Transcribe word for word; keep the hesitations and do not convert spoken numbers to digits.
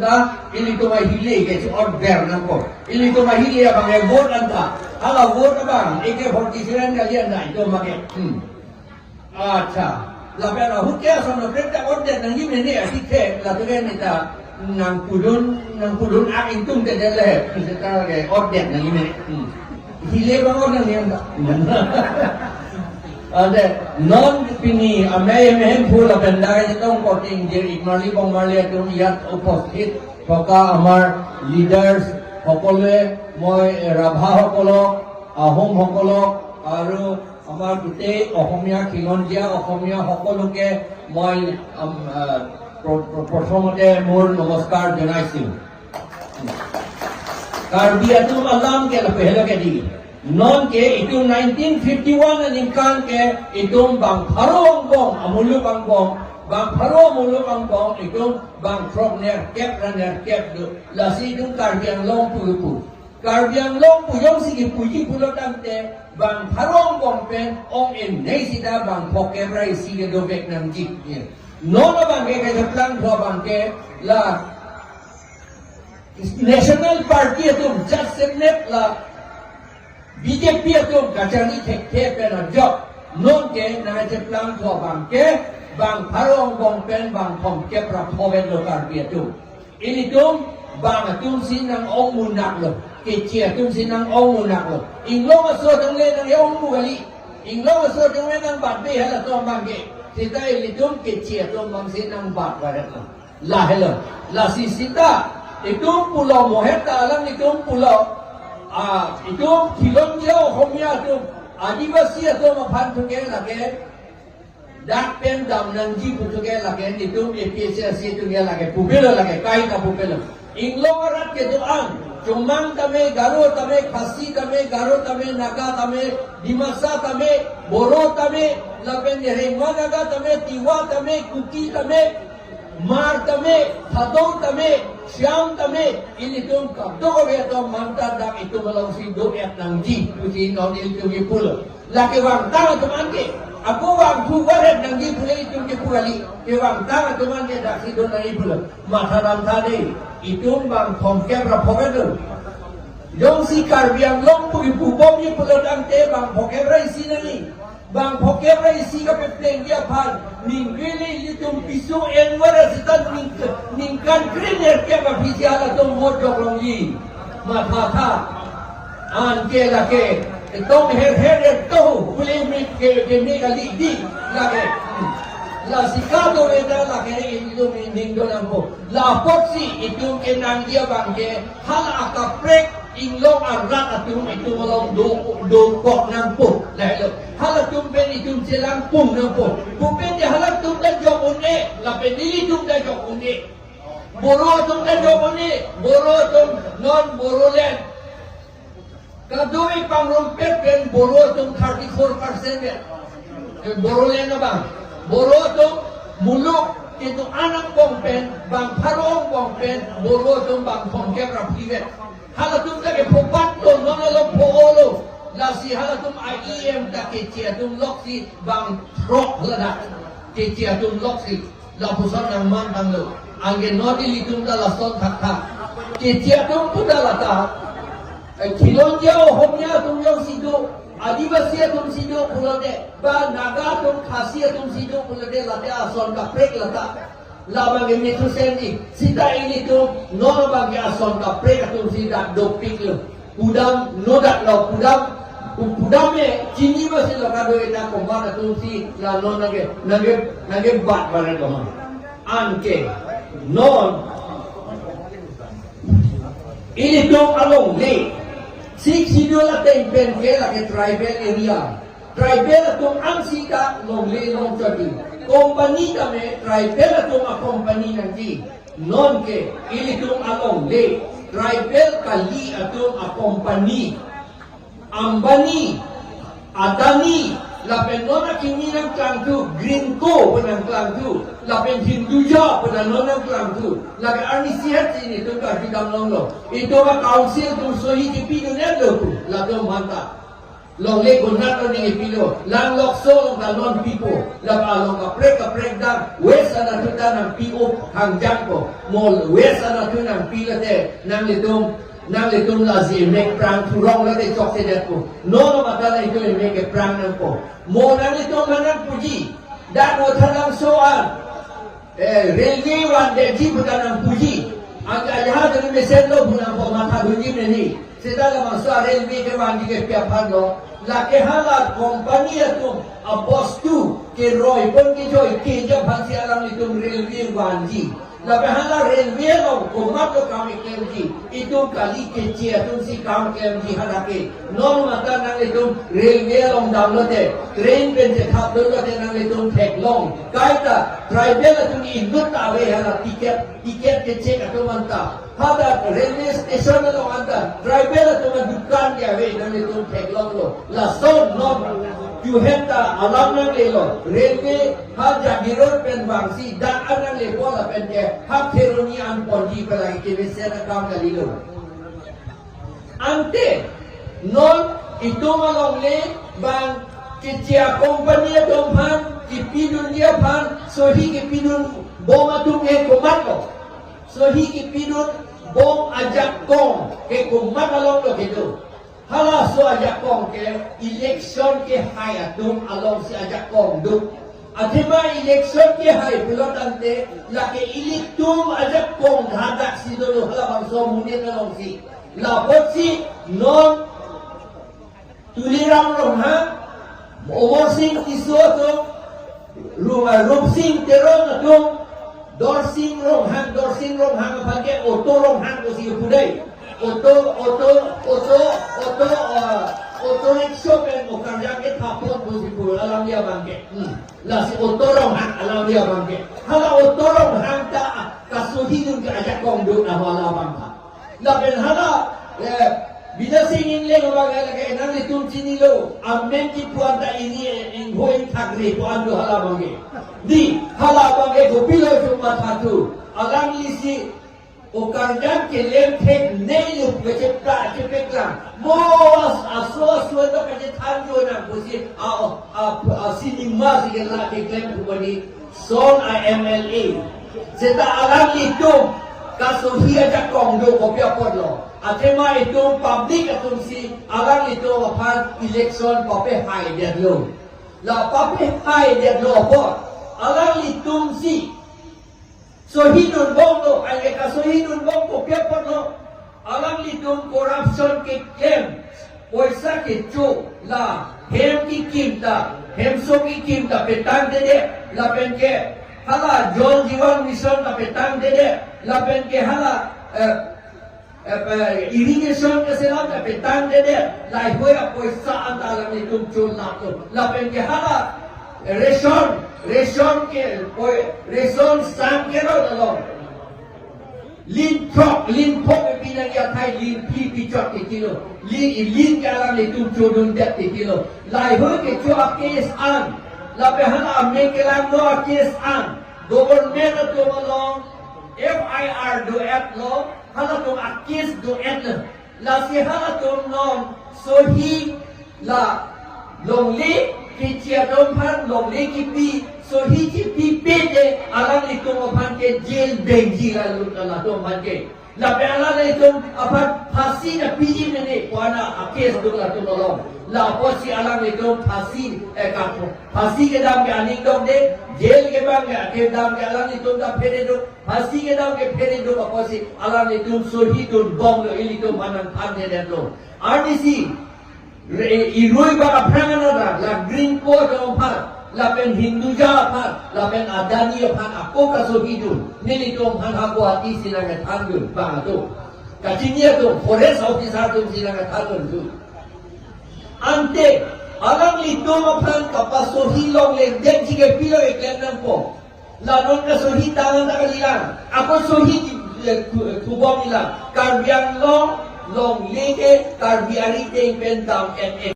Ah, ilitum ahile ke si order nangkok. Ilitum ahile abang e vote anta. Hala vote abang, A K forty-seven kali anta itum make. Hmm. Accha. Lapen ahut ke ason lo prek ta order nangji mene asik ke, latum ke neta nangpudun, nangpudun ak ingtung te dele. Seta ke order nangji mene. Hmm. Hile bang order nangji anta. Ante, non pini amei amei hem phul lapen dak chetong koting dir ik marli bong marli atum iyat উপস্থিত থকা আমাৰ leaders সকলোৱে মই ৰাভা সকলক, আহোম সকলক আৰু আমাৰ গোটেই অসমীয়া খিলঞ্জীয়া অসমীয়া সকলোকে মই, আম, আ, প্ৰ-, প্ৰ-, প্ৰথমতে মোৰ নমস্কাৰ জনাইছো। Karbi atum alam ke lapu helo ke di. Non ke itum nineteen fifty-one aningkan ke itum bang pharo angbong, amuluk angbong, bang pharo amuluk angbong, itum bang throk nerkep ra nerkep do. Lasi itum Karbi Anglong pu pu. Karbi Anglong pu jongsi kipuji pulo tangte bang pharo angbong pen ong en nei sita bang phokep ra isi ke dovek nangji. Ya. Non abang ke kacheplang tho abang ke la National Party atum just separate la B J P atum kacharli thekthe pen ajok. Non ke nangcheplang tho abang ke bang pharo angbong pen bang phongkep ra phoven lo Karbi atum. Ilitum bang atum si nang-ong munak lo. Keche atum si nang-ong munak lo. Inglong aso atum le nang-ong mu kali. Inglong aso atum le nangbatbe halatum abang ke. Sita ilitum keche atum abang si nangbat varet lo. Lahelo. Lasi sita itum pulo mohet ta alam itum pulo. Ah, itum khilonjia Ohomia atum, Adivasi atum aphan thuke lake dak pen dam nangji pu thuke lake itum A P H L C atum ya lake pupelo lake kai ta pupelo. Inglong arat kedo-an, Chomang tame, Garo tame, Khasi tame, Garo tame, Naga tame, Dimasa tame, Boro tame, lapen Rengma Naga tame, Tiwa tame, Kuki tame, Hmar tame, Thadou tame, Shyam tame, ilitum kadokave atum manta dak itum alongsi do-et nangji pusi non ilitum kipulo. La kevangtang atum anke, ako vangthu varet nangji pule itum kipu kali. Kevangtang atum anke daksi do nangji pulo. Matha dam tha dei, itum bang phongkep ra phoven lo. Jongsi Karbi Anglong pu kipu bomji pulo tangte bang phongkep ra isi nangji. Bang phongkep ra isi kapeplengji aphan, ningkele ilitum piso enwar asitan ning, ningkan kre nerkep aphi si halatum vote jok longji. Matha tha. Anke lake, etong her her eto, pule mi ke, ke mi kali di, lake. Lasi kadokave ta lake ilitum ning do nangpo. La apotsi itum kenangji abang ke, hala akaprek inglong arat atum itum along do, dokok nangpo. Lahelo. Halatum pen itum chelang pung nangpo. Pupet ya halatum ta jok un-e, lapen ilitum ta jok un-e. Boro atum ta jok un-e, Boro atum non Bodoland. Kadokave pangrumpet pen Boro atum thirty-four percent ya. Eh, Bodoland abang. Boro atum muluk kedo-an angbong pen, bang pharo angbong pen, Boro atum bang phongkep ra phoven. Halatum ta kephopat lo, non along pho-o lo. Lasi halatum a E M ta keche atum loksi bang throk ladak. Keche atum loksi. Lapuson nangman tanglo. Anke non ilitum ta lason thakthak. Keche atum pu ta lata. Eh, khilonjia Ohomia atum jongsi do, Adivasi atum si do pulote, ba Naga atum, Khasi atum si do pulote, late ason kaprek lata. Labang ke mithu sendi. Sita ilitum non abang ke ason kaprek atum si dak dopik lo. Pudam nodak lo, pudam, pu-, pudam me chini masi lo kado eta kombar atum si la non nangke, nangke, nangke bat bare lo. Anke non ilitum alongle, Sixth Schedule ateng pen ke lake tribal area. Tribal atum ansi ta longle longchot di. Company tame tribal atum a-company nangji. Non ke ilitum alongle tribal kali atum a-company. Ambani, Adani, lapen non akimi nangklangthu, Greenko pu nangklangthu, lapen Hinduja pu non nangklangthu. Lake arnisi het si ilitum karjudam longlo. Itum a-council atum sohi kipidun-et lo pu, latum manta. Longle konat lo ningje pilo, lang lokso along ta non pipo, lapen along kaprek kaprek dam, West anatthu ta nangpi-o hangjang ko, mo West anatthu nangpi lote, nanglitum, nanglitum lasi emek prang thurong lote choksedet ko, non lo mata nanglitum emek ke prang nangpo, mo nanglitum manang puji, dak mo thanang so an, eh, railway vandetji pu ta nangpuji. Anke ajahak tadi mesen lo pu nangpo matha dunji meni. Seta labangso railway ke vanji ke pi aphan lo. Lake hala company atum abostu keroi pon kejoi keja aphansi alanglitum railway vanji. Lapen hala railway along komat lo kam keklemji. Itum kali keche atumsi kam keklemji hala ke. Non mata nanglitum railway along damlote, train pen chethapdunlote nanglitum theklong. Kaita tribal atum inut ta ave hala ticket, ticket keche atum anta. Hala railway station along anta tribal atum adukan ke ave, nanglitum theklonglo. Lason non. Juhen ta alam nanglelo. Railway ha Jagirot pen vangsi dak an nanglepo lapen ke ha Kheroni an ponji pu lake kemesen akam kalilo. Ante, non itum alongle bang keche a-company atum aphan, kipidunji aphan, sohi kipidunbom atum ke komat lo. Sohi kipidunbom ajakong ke komat along lo kedo. Halaso ajakong ke election kehai atum alongsi ajakong do. Athema election kehai pulo tangte, lake ilitum ajakong hadak si dolo halabangso amonit alongsi. Lapotsi non Tuliram Ronghang, Amarsing Tisso atum, Ru-, Rupsing Teron atum, Dorsing Ronghang, Dorsing Ronghang aphan ke Auto Ronghang pusi pudai. Auto, auto, auto, auto, ah, auto rickshaw pen okarjang kethapon pusi pu alam dia bangke. Hmm. Lasi Auto Ronghang alam dia bangke. Hala Auto Ronghang ta kasohidun ke ajakong do na hala bangke. Lapen hala, eh, Bidya Sing Engleng abang hala ke nanglitum chinilo, amen kipu anta ini, eh, inghoi thakre pu an do hala bangke. Di, hala bangke kopilo chuma thatu. Alanglisi okarjang kelem theknei lo kachepta chepeklang. Mo as-, aso aso ta kachethan jo nang pusi, a, a, a, cinema si kela keklem pu bani. Son a-M L A. Seta alanglitum kasohi ajakong do kopi apotlo. Athema itum public atumsi alanglitum aphan election papehai detlo. La papehai detlo apot alanglitumsi sohidunbomlo, anke kasohidunbom kopi apotlo. Alanglitum corruption keklem, poisa kecho, la hem kekim ta, hemso kekim ta petangtedet, lapen ke hala Jal Jeevan Mission ta petangtedet, lapen ke hala, eh, eh, eh, irrigation keselam ta petangtedet, laheihui apoisa anta alanglitum cholaplo, lapen ke hala ration, ration ke, poi-, ration sang kerot along. Lin throk, lin phok pi nangji athai lin phli pichot ti kilo. Lin, lin ke alanglitum chodundet ti kilo. Laheihui kecho a-case an. Lapen hala amek kelangno a-case an. Government atum along F I R do-etlo. Halatum a-case do-etlo. Lasi halatum non sohi la longle keche atum aphan longle kipi, sohi kipipe te alanglitum aphan ke jail bengji lalu halatum aphan ke. Lapen alanglitum aphan phasi nangpiji mene pu an a-case do latum along. La apotsi alanglitum phasi, eh, kapo. Phasi kedam ke aning dongde, jail kebang ke, kedam ke alanglitum ta phere do. Phasi kedam ke phere do apotsi alanglitum sohidunbomlo, ilitum aphan nangthandedetlo. Arnisi, re-, irui bak aphrang anat la, la Greenko atum aphan, lapen Hinduja aphan, lapen Adani aphan, ako kasohidun, nelitum aphan ha Guwahati si nangkethandun, bang atum. Kachini atum, forest officer atumsi nangkethandun tu. Ante, alanglitum aphan kapasohi longle detji ke pilo keklem nangpo. La non kasohi tangan ta kalilang. Ako sohi, eh, thu-, thubom ilang. Karbi Anglong longle ke Karbi arideng pen dam-et-et.